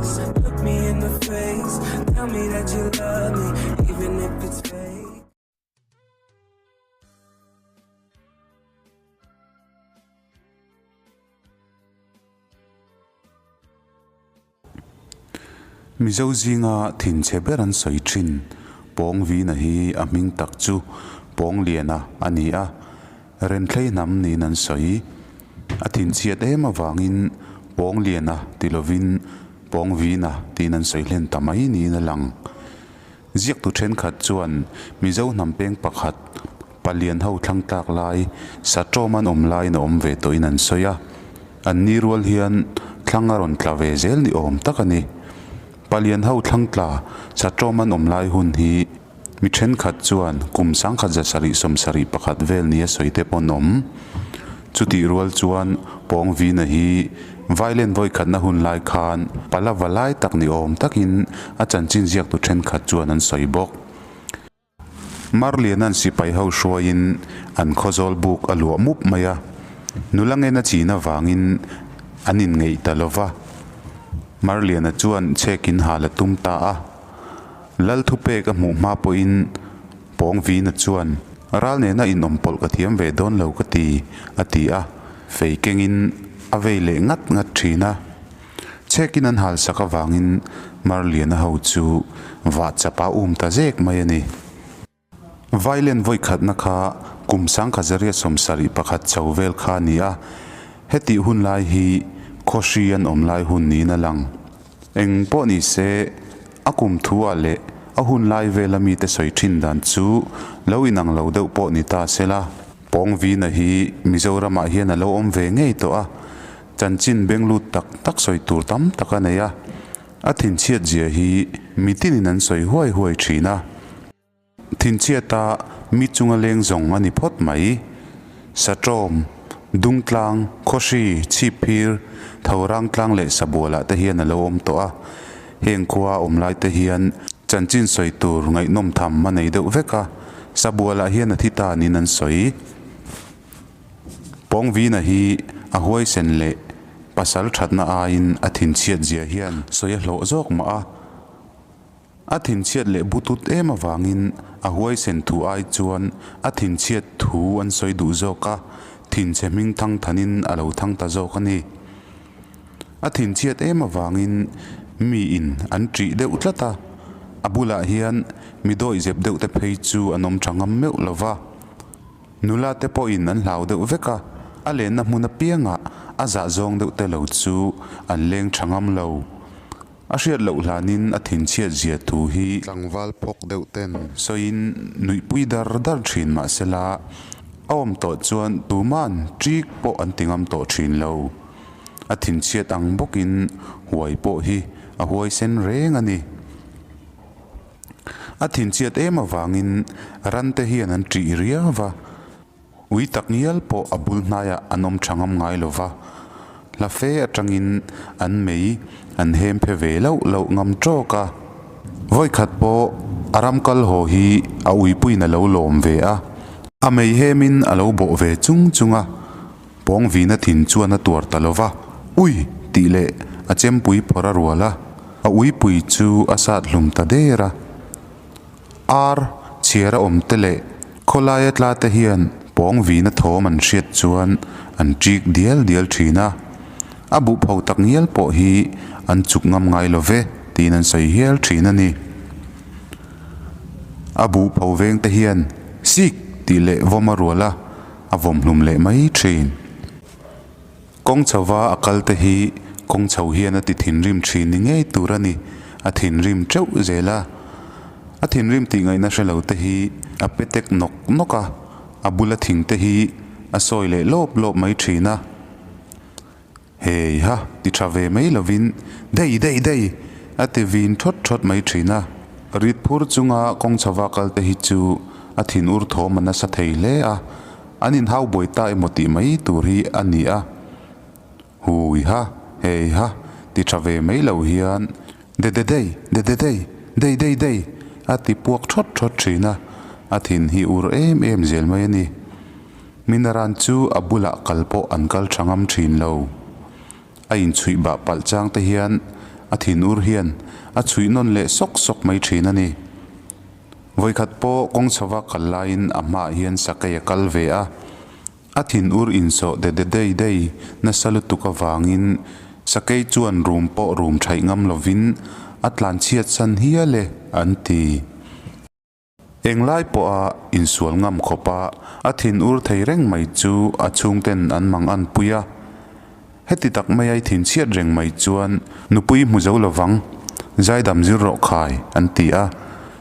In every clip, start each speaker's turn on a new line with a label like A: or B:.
A: lips, look me in the face, tell me that you love me, even if it's fake.
B: Mizo zinga thinchhe ber an sawi thin. Pawngvina hi a hming tak chu Pawngliana a ni a, Renthlei hnam niin an sawi. A thinchhiat em avangin Pawngliana ti lovin Pawngvina tiin an sawi hlen ta mai niin a lang. Ziaktu thenkhat chuan Mizo hnam peng pakhat palian ho thlang tlak lai Satawm an awm laiin a awm ve tawhin an sawi a, an ni rual hian thlang a rawn tla ve zel ni awm tak a ni. Palian ho thlang tla Satawm an awm lai hun hi mi thenkhat chuan kum 1771 vel nia sawi te pawh an awm. Chutih rual chuan Pawngvina hi Violent vawikhatna hun lai khan pala va lai tak ni awm takin a chanchin ziaktu thenkhat chuan an sawi bawk. Marliana'n sipai ho hruaiin an khawzawl buk a luah mup mai a, nula ngena chin avangin an inngeih ta lo va. Marliana chuan chhekin hal a tum ta a, Lal thupek a hmuh hma pawhin Pawngvina chuan, Ral nena inawm pawlh ka thiam ve dawn lo ka ti, a ti a, fei kengin a vei leh ngat ngat thin a. Chhekin an hal sak avangin Marliana ho chu vah chapa um ta zek mai a ni. Vailen vawikhatna kha kum 1971 chho vel kha a ni a, hetih hun lai hi khawhri an awm lai hun niin a lang. Eng pawh ni se, a kum thu ah leh a hun lai vela mite sawi thin dan chu lo inang lo deuh pawh ni ta se la. Pawngvina hi Mizoramah hian a lo awm ve ngei tawh a, chanchin benglut tak tak sawi tur tam tak a nei a, a thinchhiat zia hi mitinin an sawi huai huai thin a. Thinchhiata mi chunga leng zawng a ni phawt mai. Satawm, Dungtlang, Khawhri, Chhipphir, Thorangtlang leh Sabualah te hian a lo awm tawh a. Heng khua awm lai te hian chanchin sawi tur ngaihnawm tham a nei deuh vek a, Sabualah hian a thi ta niin an sawi. Pawngvina hi a huaisen leh pasal thatna aiin a thinchhiat zia hian sawi a hlawh zawk mah a. A thinchhiat leh butut em avangin a huaisen thu ai chuan a thinchhiat thu an sawi duh zawk a, thinchhe hming thang thanin a lo thang ta zawk a ni. A thinchhiat em avangin miin an ṭih deuh tlat a, a bulah hian mi dawihzep deuh te phei chu an awm ṭha ngam meuh lo va. Nula te pawhin an hlau deuh vek a, a lenna hmun apiangah a zah zawng deuh te lo chu an leng ṭha ngam lo. A hriat loh hlanin a thinchhiat zia thu hi tlangval phawk deuh ten sawiin nuihpui dar dar thin mah sela, a awm tawh chuan tuman ṭik pawh an ti ngam tawh thin lo. A thinchhiat ang bawkin huai pawh hi a huaisen reng a ni. A thinchhiat em avangin rante hian an ṭih riau va. Ui tak ngial pawh a bul hnaiah an awm tha ngam ngai lo va, hla fe atangin an mei an hem phe ve loh loh ngam tawk a. Vawikhat pawh a ram kal haw hi a uipuiin a lo lawm ve a, a mei hemin a lo bawh ve chung chung a, pawngvina thin chuan a tuar ta lo va, Ui! tih leh a chempui phawrh a rual a, a uipui chu a sat hlum ta der a. Ar chhiar a awm te leh khawlaia tla te hian pawng vina thawm an hriat chuan an ṭik dial dial ṭhin a, a buhpho tak ngial pawh hi an chuk ngam ngai lo ve tiin an sawi hial ṭhin a ni. A buhpho veng te hian sik tih leh vawm a rual a, a vawm hlum leh mai ṭhin. Kawng chhova a kal te hi kawng chho hian a ti thinrim thin ni ngei tur a ni, a thinrim teuh zel a. A thinrim tih ngaihna hre lo te hi a pe tek nawk nawk a, a bula thing te hi a sawi leh lawp lawp mai thin a. Hei ha, ti tha ve mai lovin dei dei dei a ti vin thawt thawt mai thin a. Rit phur chunga kawng chhova kal te hi chu a thinur thawm a nasa thei hle a. An inhau buai ta emaw tih mai tur hi a ni a, Hui ha, hei ha ti tha ve mai lo hian de de dei, de de dei, dei dei dei a ti puak thawt thawt thin a, a thin hi ur em em zel mai a ni. Minaran chu a bulah kal pawh an kal tha ngam thin lo. A inchhuih bah palh chang te hian a thinur hian a chhuih nawn leh sawk sawk mai thin a ni. Vawikhat pawh kawng chhova kal laiin a hmaah hian sakei a kal ve a, a thinur insawh de de dei dei nasa lutuk avangin sakei chuan rum pawh rum thaih ngam lovin a tlanchhiat san hial e an ti. Englai pawha insual ngam khawpa a thinur thei reng mai chu a chhungten an mang an pui a. Heti tak maia i thinchhiat reng mai chuan nupui hmu zo lovang, zaidam zir rawh khai an ti a.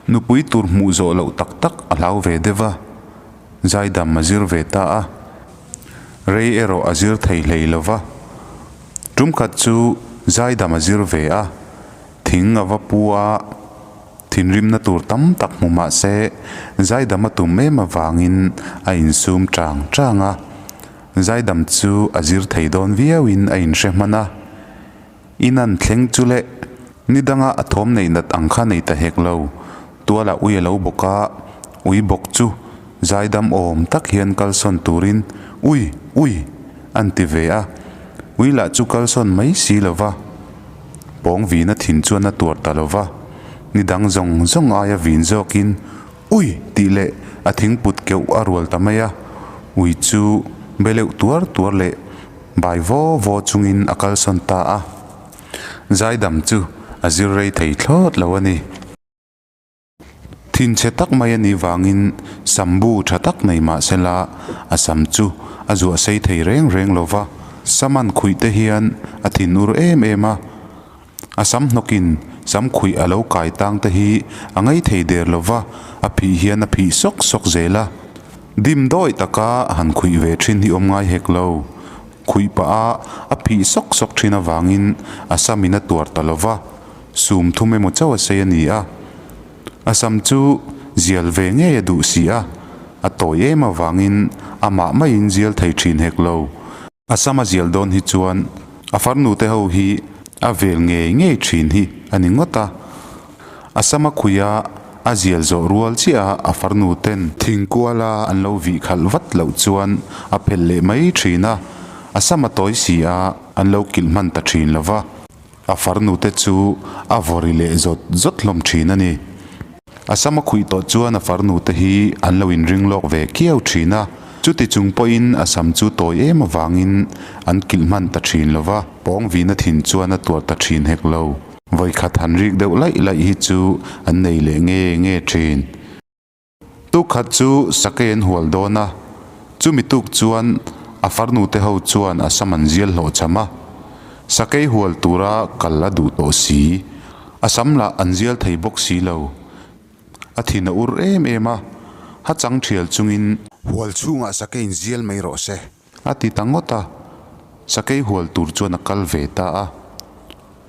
B: Nupui tur hmuh zawh loh tak tak a hlau ve deuh a, zaidam a zir ve ta a. Rei erawh a zir thei hlei lo va. Tum khat chu zaidam a zir ve a, thing a va pu a. Thinrimna tur tam tak hmu mah se, zaidam a tum em avangin a insum chang chang a. Zaidam chu a zir thei dawn viauin a inhre hman a. In an thleng chu leh ni danga a thawm neih nat ang kha nei ta hek lo. Tualah ui a lo bawk a, ui bawk chu zaidam awm tak hian kalsawn turin ui, ui an ti ve a. Ui lah chu kalsawn mai si lo va. Pawng vina thin chuan a tuar ta lo va, ni dang zawng zawng aia vin zawkin Ui! tih leh a thingput keuh a rual ta mai a, ui chu beleuh tuar tuar leh bai vaw vaw chungin a kalsawn ta a. Zaidam chu a zir rei thei thlawt lo a ni. Thinchhe tak mai a nih vangin sambu tha tak nei mah sela a sam chu a zuah sei thei reng reng lo va, sam an khuih te hian a thin ur em em a, a sam hnawkin sam khuih a lo kai tang te hi a ngei thei der lo va, a phih hian a phih sawk sawk zel a, dim dawi taka han khuih ve thin hi awm ngai hek lo. Khuih pah a a phih sawk sawk thin avangin a samin a tuar ta lo va. Sum thum emaw chauh a sei a ni a, a sam chu zial ve ngei a duh si a, a tawi em avangin amah maiin zial thei thin hek lo. A sam a zial dawn hi chuan a farnu te ho hi a vel ngei ngei thin hi a ni ngawt a, a sam a khuih a, a zial zawh rual chiah a a farnu ten thingkuala an lo vih khalh vat loh chuan a phelh leh mai thin a, a sam a tawi si a, an lo kilh hman ta thin lo va. A farnute chu a vawri leh zawt zawt hlawm thin a ni. A sam a khuih tawh chuan a farnute hi an lo inring lawk ve kiau thin a, chuti chung pawhin a sam chu tawi em avangin an kilh hman ta thin lo va, pawng vina thin chuan a tuar ta thin hek lo. Vawikhat han rik deuh laih laih hi chu an nei leh nge nge thin. Tuk khat chu sakei an hual dawn a, chumi tuk chuan a farnute ho chuan a sam an zial hlawhchham a, sakei hual tura kal a duh tawh si, a sam lah an zial thei bawk si lo. A thin a ur em em a, ha chang thial chungin. Hual chhungah sakei in zial mai rawh se. A ti ta ngawt a, sakei hual tur chuan a kal ve ta a.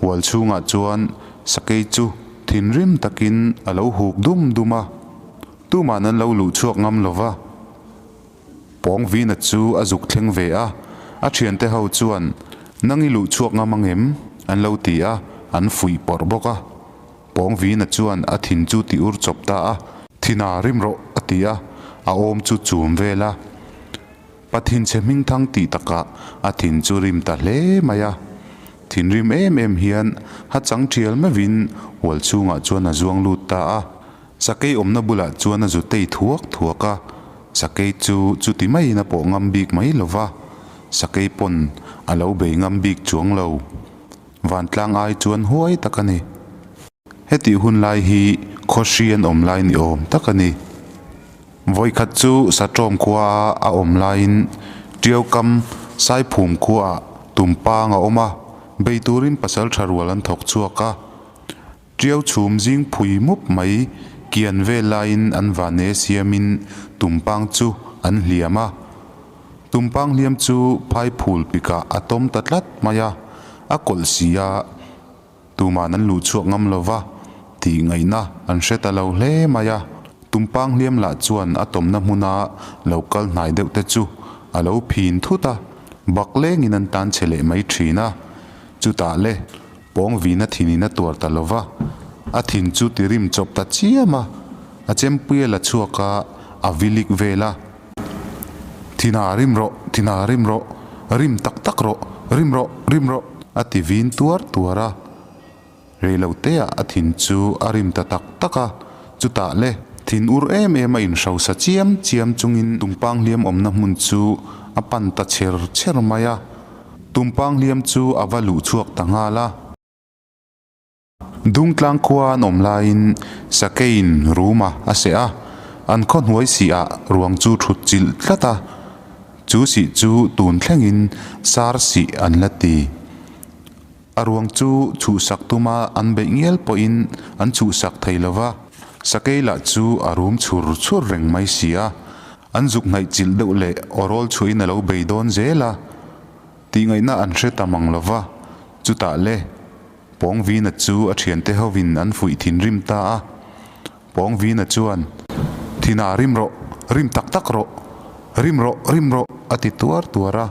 B: Hual chhungah chuan sakei chu thinrim takin a lo huk dum dum a, tuman an lo luh chhuak ngam lo va. Pawngvina chu a zuk thleng ve a, a thiante ho chuan, Nang i luh chhuak ngam ang em? an lo ti a, an fuih pawrh bawk a. Pawngvina chuan a thin chu ti ur chawp ta a, Thina rim rawh a ti a, a awm chu chum vel a. Pathinchhe hmingthang tih takah a thin chu rim ta hle mai a. Thinrim em em hian ha chang thial meuhin hual chhungah chuan a zuang lut ta a. Sakei awmna bulah chuan a zu tei thuak thuak a. Sakei chu chuti maiin a pawh ngam bik mai lo va, sakei pawn a lo bei ngam bik chuang lo. Vantlang ai chuan huai tak a ni. Hetih hun lai hi khawhri an awm lai ni awm tak a ni. Vawikhat chu Satawm khua a awm laiin Tiaukam Saiphum khuaah Tumpang a awm a, bei turin pasal tha rual an thawk chhuak a. Tiau chhum zing phui mup mai kian vel laiin an vane siamin Tumpang chu an hliam a. Tumpang hliam chu phaiphul pikah a tawm ta tlat mai a, a kawlh si a. Tuman an luh chhuak ngam lo va, tih ngaihna an hre ta lo hle mai a. Tumpang hliam lah chuan a tawmna hmuna lo kal hnai deuh te chu a lo phin thut a, bak lengin an tan che leh mai thin a. Chutah le, pawng vina thinin a tuar ta lo va, a thin chu ti rim chawp ta chiam a, a chempui a la chhuak a, a vilik vel a. Thina rim rawh, thina rim rawh, rim tak tak rawh, rim rawh, rim rawh, a ti vin tuar tuar a. Reiloteah a thin chu a rim ta tak tak a, chutah le, thin ur em em a inhrosa chiam chiam chungin tumpang hliam awmna hmun chu a pan ta chher chher mai a. Tumpang hliam chu a va luh chhuak ta nghal a. Dungtlang khua an awm laiin Sakeiin Ruma a seh a, an khaw hnuai sih ah ruang chu thut chilh tlat a, chu sih chu tun thlengin sar sih an la ti. A ruang chu chhuhsak tuma an beih ngial pawhin an chhuhsak thei lo va, Sakei lah chu a rum chhur chhur reng mai si a, an zuk hnaih chilh deuh leh awrawl chhuahin a lo bei dawn zel a, tihngaihna an hre ta mang lo va, chutah le. Pawngvina chu a thiante hovin an fuih thinrim ta a. Pawngvina chuan, Thina rim rawh, rim tak tak rawh, rim rawh, rim rawh, a ti tuar tuar a.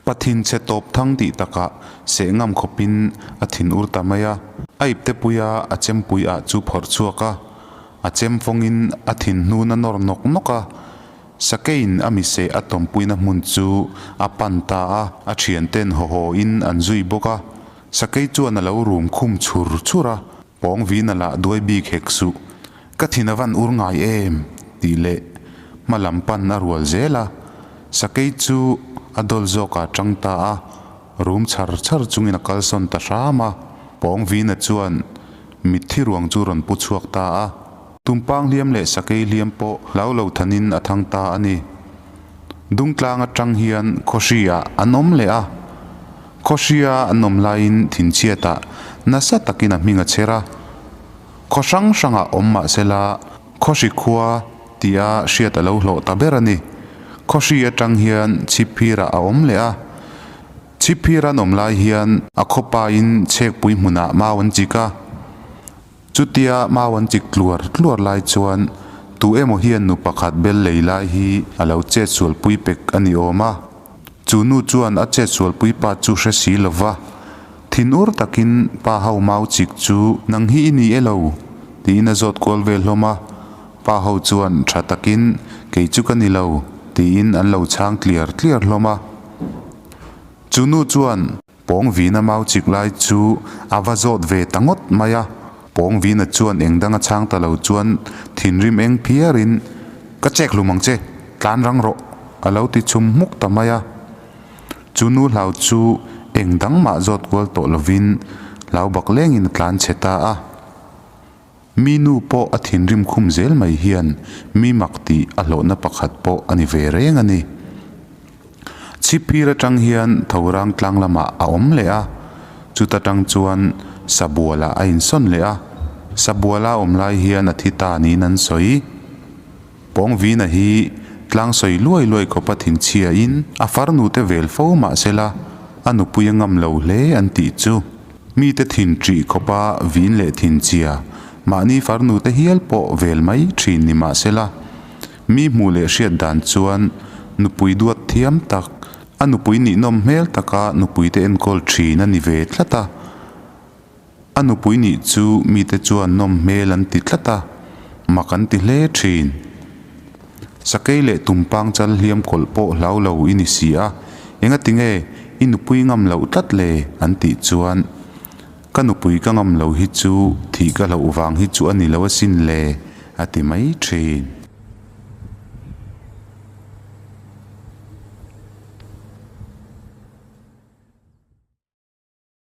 B: Pa thinchhe tawp thang tih takah seh ngam khawpin a thin ur ta mai a. A ipte puia a chempui ah chu phawrh chhuak a, a chem fawngin a thin hnun a nawr nawk nawk a. Sakeiin a miseh a tawmpuina hmun chu a pan ta a, a thianten haw haw in an zui bawk a. Sakei chuan a lo rum khum chhur chhur a, pawng vin a lah duai bik hek suh. Ka thin a van ur ngai em? tih leh hma lam pan a rual zel a. Sakei chu a dawl zawk ah tang ta a, rum chhar chhar chungin a kalsawn ta hram a. Pawng vina chuan mitthi ruang chu rawn pu chhuak ta a. Tumpang hliam leh sakei hliam pawh hlau lo thanin a thang ta a ni. Dungtlang atang hian Khawhri ah an awm leh a. Khawhria an awm laiin thinchhiatah nasa takin a hming a chher a. Khaw hrang hrangah awm mah sela Khawhri khua tia hriat a lo hlawh ta ber a ni. Khawhri atang hian Chhipphirah a awm leh a. Chhipphir an awm lai hian a khawpain chhekpui hmunah mau an chik a. Chutia mau an chik tluar tluar lai chuan tu emaw hian nu pakhat bel lei lai hi a lo chet sualpui pek a ni awm a. Chu nu chuan a chet sualpui pa chu hre si lo va, thinur takin pa ho mau chik chu nang hi i ni e lo? tiin a zawt kual vel hlawm a. Pa ho chuan tha takin kei chu ka ni lo tiin an lo chhang tliar tliar hlawm a. Chu nu chuan. Pawng Vina mau chik lai chu a va zawt ve ta ngawt mai a. Pawng Vina chuan eng dang a chhang ta lo chuan thinrim eng phiarin, Ka chek hlum ang che, tlan rang rawh, a lo ti chhum hmuk ta mai a. Chu nu hlau chu eng dang mah zawt kual tawh lovin hlau bak lengin a tlan chhe ta a. Mi nu pawh a thinrim khum zel mai hian mi mak tih a hlawhna pakhat pawh a ni ve reng a ni. Chhipphir atang hian Thorang tlang lamah a awm leh a, chuta tang chuan Sabualah a insawn leh a, Sabuala awm lai hian a thi ta niin an sawi. Pawngvina hi tlang sawi luai luai khawpa thinchhiain a farnute vel fo mah sela a nupui a ngam lo hle an tih chu. Mite thin ṭih khawpa vin leh thinchhia mahni farnute hial pawh vel mai ṭhin ni mah sela mi hmuh leh hriat dan chuan nupui duat thiam tak, a nupui nihnawm hmel taka nupuite enkawl ṭhin a ni ve tlat a. A nupui nih chu mite chuan nawm hmel an ti tlat a, mak an ti hle thin. Sakei leh tumpang chal hliam kawlh pawh hlau lo i ni si a, engati nge i nupui ngam loh tlat le? an tih chuan, Ka nupui ka ngam lo hi chu thih ka hlauh vang hi chu a ni lo asin le, a ti mai thin.